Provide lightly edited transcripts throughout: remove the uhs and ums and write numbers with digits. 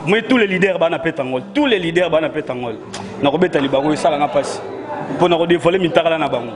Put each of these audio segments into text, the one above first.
Moi, tous les leaders bana petangol, tous les leaders bana petangol. Nakobeta libango esalanga mpasi mpo na kodévoile mitakala na bango.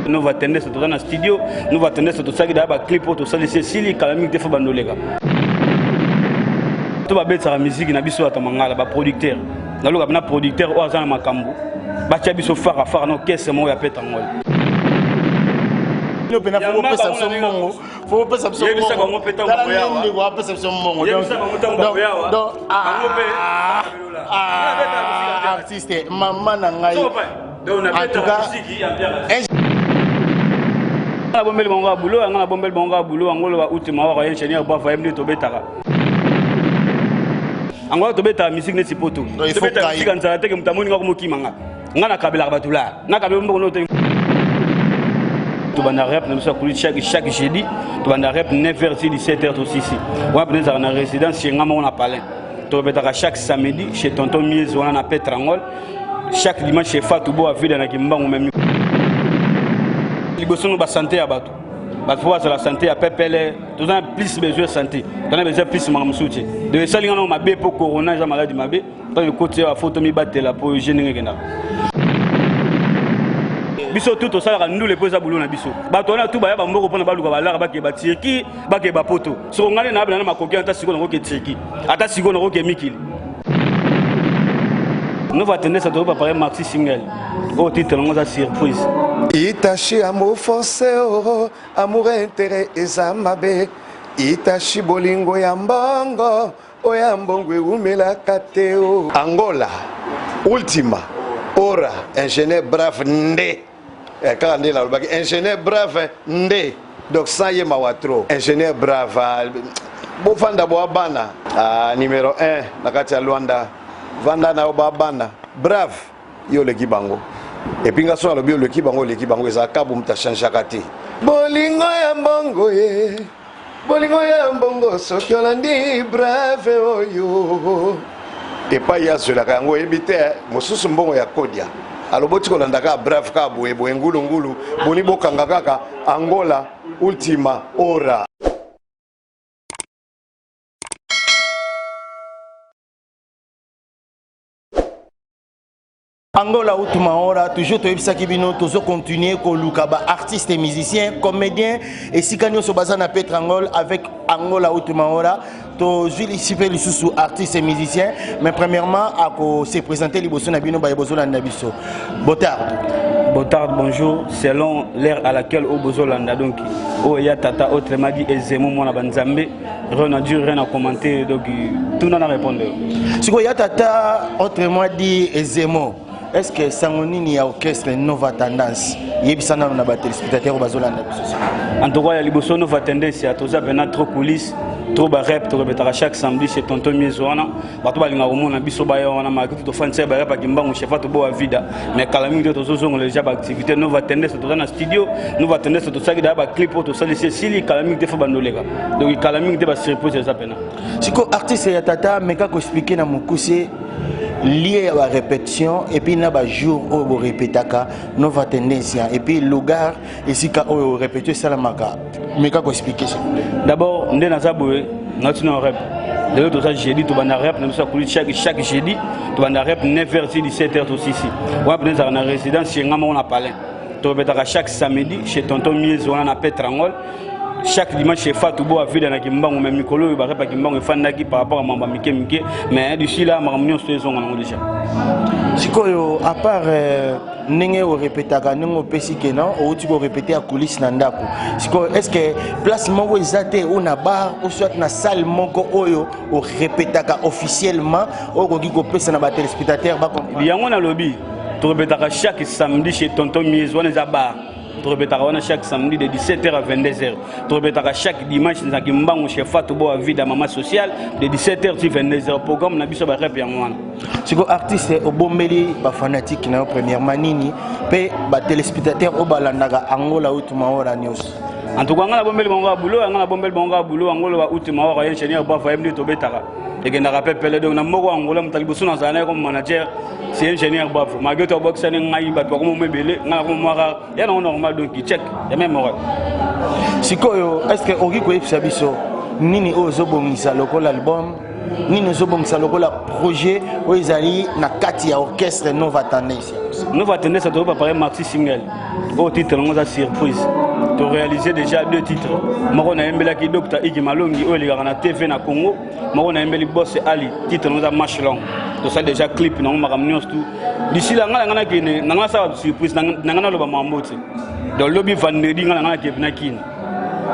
Nova Tendance, toza na studio. Nova Tendance, tosalaki daya baclip oyo tosalisi, esili kala mingi te. Fo bandoleka to babetisaka miziki na biso bato mangala, baproducteur. Naluka mpena producteur oyo aza na makambo, batia biso fara fara na orchestre moko ya petangol. Bino mpena fo bopesa biso mbongo, fo bopesa biso. Yebisa bango mpe ntango bakoyawa. Ndeko apesa biso mbongo. Yebisa bango ntango bakoyawa. Donc, Bango mpe ah, artiste mama na ngai. Donc En tout cas, nabombeli bango ya bulo yanga, nabombeli bango ya bulo yango. Loba uti mawaka ye ingénieur Bravo, ye nde tobetaka ango, tobetaka musique neti poto. Il faut Tobetaka kai. musique ya nzala teke. Moto amoni nga komokima nga, nga nakabelaka bato la, nakabela mboko no te. Tobanda rep na biso ya kuli chaque jeudi, tobanda rep 9h ti 17h. Tosisi wana pene ezalaka na résidence chez nga moko na palin. Tobetaka chaque samedi chez tonton Mies wana na Petrangol, chaque dimanche chez Fatou Bo Avida na Kimbangu. Memi liboso no basanté ya bato, bato fo bazala santé ya pepele. Toza na plus besoin ya santé, toza na besoin plus makambo mosusu te. Donc esalinga nango mabe mpo corona eza maladi mabe. Ntango ekoti awa, fo tomibatela mpo je ndenge ekendaka. Biso tu tosalaka ndule mpo eza bulo na biso. Bato wana tu baya bamboko mpona baluka balaka, bakee baTurquie, bakee bapoto. Soko ngai nde nayabela na makoki, ata sikoyo nakoke Turquie, ata sikoyo nakoke mikili. Nova Tendance, tozo maxi single oyo titre yango eza Surprise. Itachi amour forcé, oh, amour intérêt eza mabe. Itachi bolingo ya mbongo, oyo ya mbongo ewumelaka te o. Angola Ultima Ora, ingénieur Brave nde kaka nde nalobaki ingénieur Brave nde. Donc sans ye mawa trop. Ingénieur Brave, ah, bofanda boa bana, ah, numéro 1 na kati ya Lwanda. Vanda na yo ba bana Brave, yo oleki bango. Et puis nga so alobi oleki bango, oleki bango. Ezalaka kabu, moto achangeaka te. Bolingo ya mbongo ye, bolingo ya mbongo, soki olandi Brave oyo epai azwelaka yango, oyebi te. Mosusu mbongo ya kodia, aloboti kolanda kaka Brave kaka boye boye, ngulungulu boni bokanga kaka Angola Ultima Ora. Angola Ultima Ora, toujours toyebisaki bino tozo continuer koluka ba artistes et musiciens, comédiens esika nyonso baza na Petrangol. Avec Angola Ultima Ora, tozwi lisi mpe lisusu artiste et musicien, mais premièrement ako se présenter liboso na bino baye bozolanda biso. Botard. Botard, bonjour, selon l'heure à laquelle oyo bozolanda. Donc oyo ya tata, autrement dit Ezemo mwana banzambe, rien à dire, rien à commenter. Donc tuna na répondre. Sikoyo ya tata, autrement dit Ezemo, est ce que sango nini ya orchestre Nova Tendance? Yebisa nano na batéléspectateur oyo bazolanda biso. En tout cas, ya liboso, Nova Tendance ya toza mpena trop coulisse, trop barep. Tokobetaka chaque samedi chez tonton Miezo wana. Bato balingaka komona biso, baya wana malgré tofandisa barep akimbangu chefa tobowa vida, mais kala mingi te tozozongola déjà baactivité. Nova Tendance, toza na studio. Nova Tendance, tosalaki daya baclip oyo tosalisi, esili kala mingi te. Fo bandoleka. Donc kala mingi te, basurprise eza mpena. Sikoyo artiste ya tata, meka koexpliquer na mokuse lieu ya barépétition et puis na bajour oyo borépétaka Nova Tendencia, et puis lugar esika oyo répétition esalamaka. Meka koexpliquer. D'abord, nde naza boye, nauti na rep. Lelo toza jeudi, tobanda rep na biso ya kuli chaque jeudi, tobanda rep 9h ti 17h. Tosisi wana pene ezalaka na résidence chez nga moko na palin. Tobetaka chaque samedi chez tonton Mies wana na Petrangol, chaque dimanche chez Fatou Bo Avida na Kimbangu. Mais mikolo oyo barepa Kimbangu efandaki par rapport à mambo mike mike, mais d'ici là makambo nyonso ezonga nango déjà. Sikoyo à part ndenge orepetaka, ndenge opesi kena outi korepete ya coulisse na ndako, sikoyo est ce que place moko eza te ou na bar ou soit na salle moko oyo orepetaka officiellement, oyo okoki kopesa na batéléspectateur bacomprendre? Yango nalobi, torepetaka chaque samedi chez tonton Mies wana, eza bar. Torepetaka wana chaque samedi de 17h à 22h. Torepetaka chaque dimanche nzaki mbangu chez Fatou Bo Avida mama sociale de 17h ti 22h. Programme na biso barep yango wana. Sikoyo artiste, obombeli bafanatike na yo premièrement nini, mpe batéléspectateur oyo balandaka Angola Ultima Ora nyonso? En tout cas, nga nabombeli bango ya bulo yanga, nabombeli bango ya bulo yango. Loba Ultima Ora ye ingénieur Bravo, ye nde tobetaka, ekendaka pepele. Donc na moko Angola, moto ya liboso nazala na ye comme manager, c'est ingénieur Bravo. Malgré to abwakisani ngai, bato bakoma ebele, ngai nakoma mwa rare ya nango normal. Donc check ya même moral. Sikoyo est ce que okoki koyebisa biso Nini oyo ozobongisa lokola album? Nini ozobongisa lokola projet oyo ezali na kati ya orchestre Nova Tendencia? Nova Tendencia tozo préparer maxi single oyo titre yango eza surprise. Toréalise déjà deux titres. Moko nayembelaki Dr Igi Malongi oyo elekaka na TV na Congo, moko nayembeli Boss Ali, titre yango eza Marche Long. Tosali déjà clip nango, makambo nyonso tout. D'ici là, ngai na ngai nakende na ngai nasala surprise na ngai, naloba makambo te. Donc lobi vendredi, ngai na ngai nakende na Kini,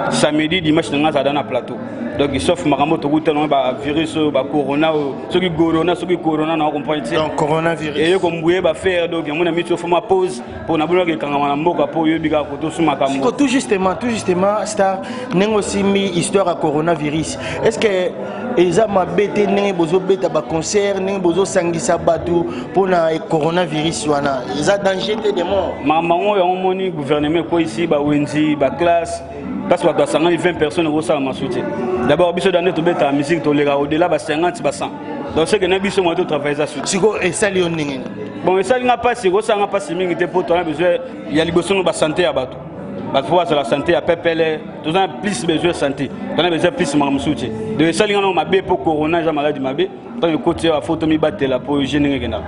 samedi, dimanche na ngai azala na plateau. Donc sauf makambo tokuta nango, bavirus oyo, bacorona oyo, soki corona, soki corona na comprendre te. Donc coronavirus eye kombuye bafaire. Donc yango na miti ofoma pause mpo na bolaka ekangama na mboka, mpo oyebi kaka kotosu makambo. Siko tout justement, star, ndenge osimbi histoire ya coronavirus, est ce que eza mabe te ndenge bozobeta baconcert, ndenge bozosangisa bato mpona coronavirus wana? Eza danger te de mort? Makambo yango, yango moni gouvernement ekweyisi bawenzi, baclasse, place bato basangani 20 personnes, ekosala masu te. D'abord biso dande tobetaka musique, toleka au-delà ba 50, ba 100. Donc ce que na biso moya totravaille eza suti. Siko esali yo ndenge nini? Bon, esali nga mpasi, ekosala nga mpasi mingi te, mpo tona besoin ya liboso no basanté ya bato. Bato fo bazala santé ya pepele. Toza na plus besoin ya santé, tona besoin plus makambo mosusu te. Donc esali nga nango mabe, mpo corona eza maladi mabe. Ntango ekoti awa, fo tomibatela mpo je ndenge ekendaka.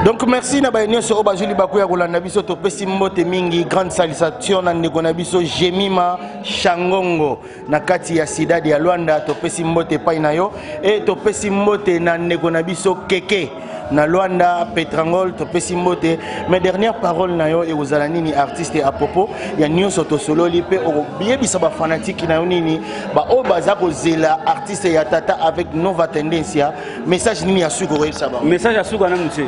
Donc merci na baye nyonso oyo bazwi libaku ya kolanda biso. Topesi mbote mingi, grande salutation na ndeko na biso Jemima Shangongo na kati ya cidade ya Lwanda. Topesi mbote epai na yo. E topesi mbote na ndeko na biso Keke na Lwanda Petrangol, topesi mbote. Mais dernière parole na yo ekozala nini, artiste, à propos ya nyonso tosololi, mpe okoyebisa bafanatike na yo nini, baoyo baza kozela artiste ya tata avec Nova Tendencia? Message nini ya suka okoyebisa bango? Message ya suka nanu te,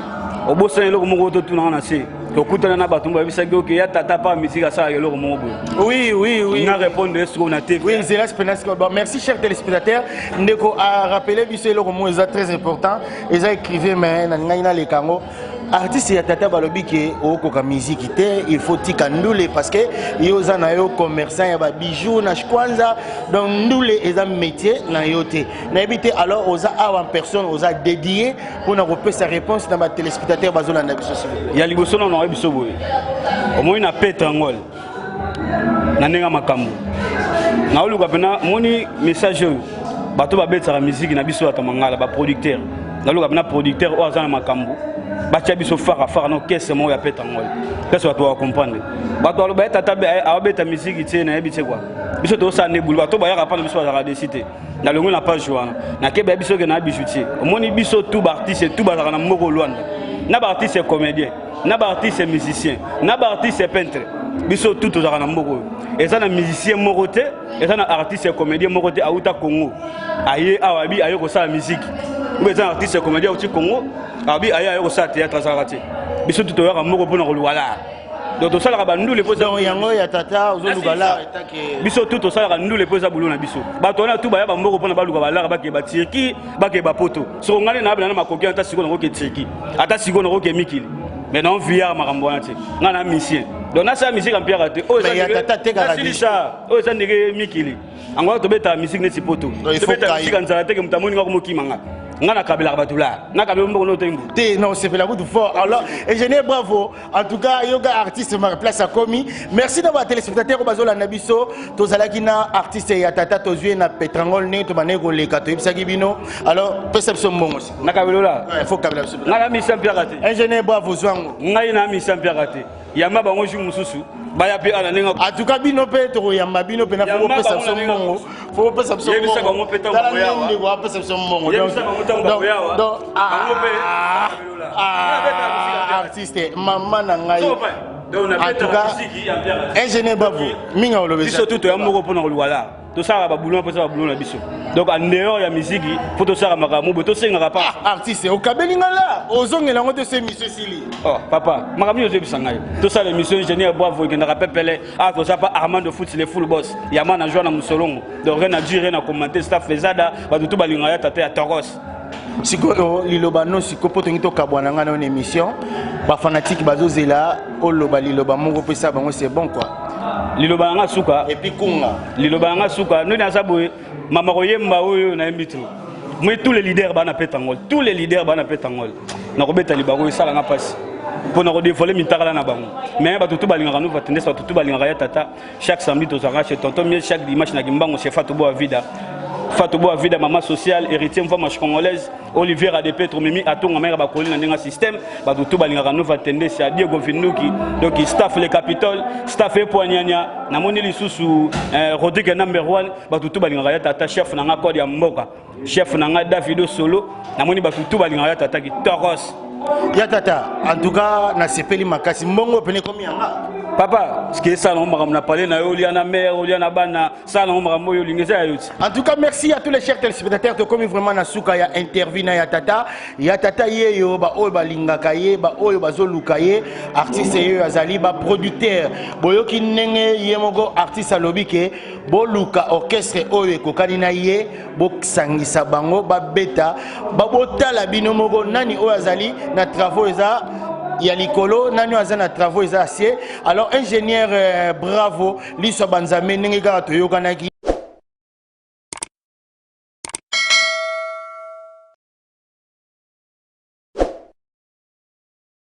obosana eloko moko totunanga na se. Tokutana na bato bayebisaki oke ya tata pa misiki asalaka eloko moko boye. Oui. Na répondre ye sikoyo na TV. Oui, Zélas Penas. Bon, merci, chers téléspectateurs. Ndeko a rappelé biso eloko moko eza très important. Eza écrivain, mais na ngai na lekango. Artiste ya tata, balobi ke okoka musique te, il faut tika ndule, parce que yo oza na yo commerçant ya babijoux na Kwanza, donc ndule eza métier na yo te. Nayebi te. Alors oza awa en personne, oza dédié mpona kopesa réponse na batéléspectateur bazolanda biso, s'il vous plaît. Ya liboso nano, nayebi biso boye, omoni na Petrangol na ndenge ya makambo naoluka mpena, omoni message oyo, bato babetisaka misiki na biso, bato mangala, baproducteur, naluka mpena producteur oyo aza na makambo, batia biso fara fara na orchestre moko ya Petrangol, place bato bacomprendre. Bato baloba ye tata awabeta misiki tie, nayebi te kua biso tozosala nde bulu. Bato bayaka mpana biso bazalaka desi te. Nalongwe na page wana, nakeba ya biso ke na bijoutier. Omoni biso tout baartiste, tout bazalaka na moko Lwanda, na baartiste comédien, na baartiste musicien, na baartiste peintre, biso tout tozalaka na mboka oyo. Eza na musicien moko te, eza na artiste comédien moko te auta Congo aye awa abi aye kosala musique, oyo eza na artiste comédien auti Congo abi aye kosala théâtre, azalaka te. Biso tout toyaka moko mpona koluka la. Donc tosalaka bandule mpo Donc yango ya tata ozoluka la. Biso tu tosalaka ndule mpo eza bulu na biso. Bato wana tu baya bamboko mpona baluka balara, bakee baTurquie, bakee bapoto. Soko ngai nde nayabela na makoki, ata sikoyo nakoke Turquie, ata sikoyo nakoke mikili, mais na enviar makambo wana te. Ngai na musicien, donc nasala musique ampiaka te. Oyo Mais ya tata atekaka. Nasilisa oyo eza ndenge mikili yango wana tobetaka musique neti poto. Donc, il faut Tobetaka musique ya nzala teke moto amoni nga komokima nga. Nga nakabelaka bato la, nakabela mboko no tengu. Te, non, osepela kutu fort. Alors ingénieur, bravo en tout cas. Yoga artiste ma place akomi. Merci na batéléspectateur oyo bazolanda biso. Tozalaki na artiste ya tata, tozwi na Petrangol ndenge tobandaki koleka, toyebisaki bino. Alors pesa biso mbongo sikoyo. Nakabelola. Ouais, faut kabela biso. Ngai na misia mpiaka te. Ingénieur, bravo, zwango. Ngai na misia mpiaka te. Yamba bango jour mosusu baya mpe ana ndenge. En tout cas bino mpe tokoyamba bino mpe na fo Yamba kopesa bango biso na ndenge mbongo, fo kopesa biso Yebisa mbongo. bango mpe ntango Tala bakoya awa. ndeko apesa biso mbongo. Yebisa bango ntango bakoya awa. Donc, Bango mpe, ah, ah, ah, artiste mama na ngai. Donc, en nabetaka tout cas musique ya mpiaka te. Ingénieur, bravo mingi olobi. Biso tu toya moko mpona koluka la, tosalaka babulon mpo eza babulon na biso. Donc en dehors ya musique, fo tosalaka makambo boye, tosengaka pa. Artiste, okabeli nga la, ozongela yango te, so émission esili. Oh papa, makambo nyonso oyebisa ngai, tosala émission. Ingénieur, bravo, ekendaka pepele. Ah, toza pa Armand de Foot, le full boss yama na joi na mosolongo. Donc rien à dire, rien à commenter. Staff ezada, bato tu balingaka ya tata ya toros. Sikoyo liloba no sikoyo, mpo tongi tokabwana ngai na yo na émission, bafanatike bazozela oloba liloba moko, opesa bango, c'est bon quoi. Liloba yanga suka. Et puis kunga. Liloba yanga suka noni aza boye, mama koyemba oyo nayembi to moi. Tous les leaders bana Petangol, tous les leaders bana Petangol, nakobeta libako esalanga mpasi. mpo na kodevoile mitakala na bango. Mais bato tu balingaka Nova Tendesi, bato tu balingaka ya tata. Chaque samedi tozalaka chez tonton Miel, chaque dimanche na Kimbangu chez Fatou Boa Vida. Fatou Boa Vida, mama sociale, héritier mva marche congolaise, Olivier Radepetro, Mimi Atonga, mère bakoli na ndenge système, bato tu balingaka Nova Tendesi, ya Diego Vinduki, donc staff le Capitole, staff Epoanyanya, namoni lisusu eh, Rodrigue number 1, bato tu balingaka ya tata chef na nga code ya mboka. Chef na nga Davido Solo, namoni bato tu balingaka ya tata kitokos. Ya tata, en tout cas nasepeli makasi, mbongo pene ekomi yanga. Papa, ce qui est ça, makambo na palais na yo, olia na mère, olia na bana, sala nango makambo oyo olingi, eza ya yo ti. En tout cas, merci à tous les chers téléspectateurs. Tokomi vraiment na suka ya interview na ya tata. Ya tata yeyo ba oyo balingaka ye, ba oyo bazoluka ye, artiste yeyo azali ba producteur. Boyoki ndenge ye moko artiste alobi ke boluka orchestre oyo ekokani na ye, bosangisa bango babeta, babotala bino moko nani oyo azali na travaux eza ya likolo, nani oyo aza na travaux eza acier. Alors ingénieur bravo liso banzambe ndenge kaka toyokanaki.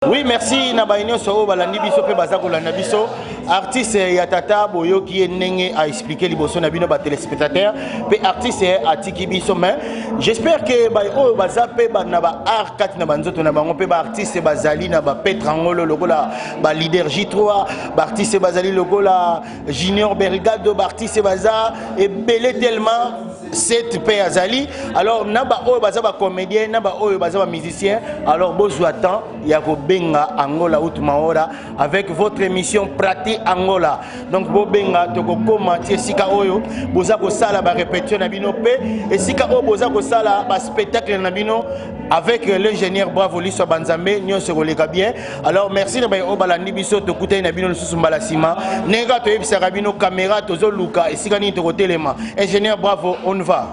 Oui, merci na baye nyonso oyo balandi biso mpe baza kolanda biso. Artiste ya tata boyoki ye ndenge a expliquer liboso na bino ba téléspectateurs, mpe artiste atiki biso, mais j'espère que baye oyo baza mpe na ba art kati na banzoto na bango, mpe ba artiste bazali na ba Petrangolo lokola ba leader J3, ba artiste bazali lokola Junior Bergado, ba artiste baza ebele tellement 7 mpe azali. Alors na ba oyo baza ba comédien, na ba oyo baza ba musicien, alors bozwa temps ya kobenga Angola out Maora avec votre émission Prati Angola. Donc bobenga, tokokoma ti esika oyo boza kosala ba répétition na bino, mpe esika oyo boza kosala ba spectacle na bino avec l'ingénieur Bravo Liso Banzambe, nyonso ekoleka bien. Alors merci na baye oyo balandi biso, tokutani na bino lisusu mbala nsima. Ndenge kaka toyebisaka bino, caméra tozoluka esika nini tokotelema. Ingénieur Bravo, on va.